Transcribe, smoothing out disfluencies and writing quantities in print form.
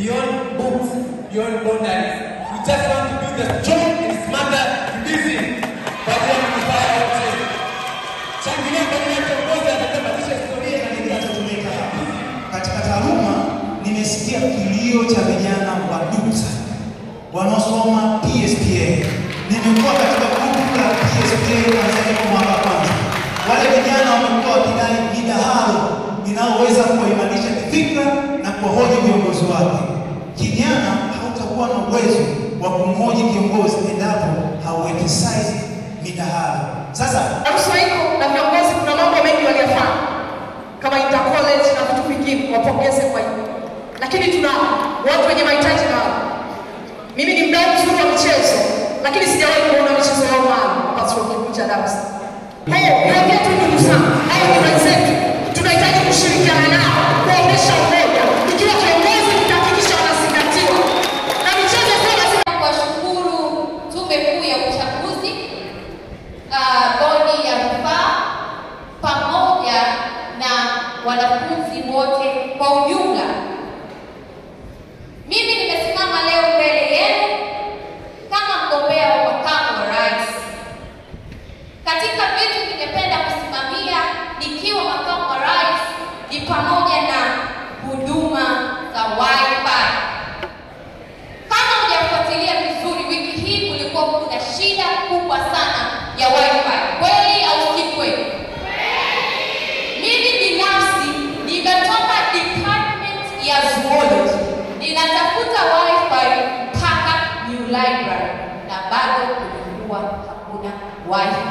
Beyond books, beyond boundaries. We just want to build a strong and smarter TBC. Kwa ajili ya manufaa ya wote. Changilia kwa ajili ya kiongozi atakayebadilisha historia na kinachotumika hapa. Katika taaluma nimesikia kilio cha vijana wa DUCSA wanaosoma PSPA. Nimekuwa katika grupu la PSPA kuanzia mwaka wa kwanza. Wale vijana wamekuwa wakidai midahalo inaoweza kuwaimarisha kifikra na kuwahoji viongozi wake. Kijana hautakuwa na uwezo wa kumhoji kiongozi endapo hauweki size midahalo. Sasa Arusha iko na viongozi, kuna mambo mengi waliyofanya kama inter college na vitu vingine, wapongeze kwa hiyo. Lakini tuna watu wenye mahitaji maalum. Mimi ni mdau mzuri wa michezo, lakini sijawahi kuona michezo yao maalum hapa Chuo Kikuu cha Dar es Salaam. Kwa hiyo niwaambie tu ndugu zangu, hao ni wenzetu, tunahitaji kushirikiana nao kuonyesha umoja. Ikiwa kiongozi, tutahakikisha wanazingatiwa na michezo sio lazima. Kuwashukuru Tume Kuu ya Uchaguzi, Bodi ya Rufaa pamoja na wanafunzi wote kwa ujumla. Mimi nimesimama leo mbele yenu kama mgombea wa makamu wa rais. Katika vitu ningependa kusimamia nikiwa makamu wa rais ni pamoja na huduma za Wi-Fi. Kama hujafuatilia vizuri, wiki hii kulikuwa kuna shida kubwa sana ya Wi-Fi. Kweli au si kweli? Mimi binafsi nimetoka department ya zoology, ninatafuta Wi-Fi mpaka New Library na bado kulikuwa hakuna Wi-Fi.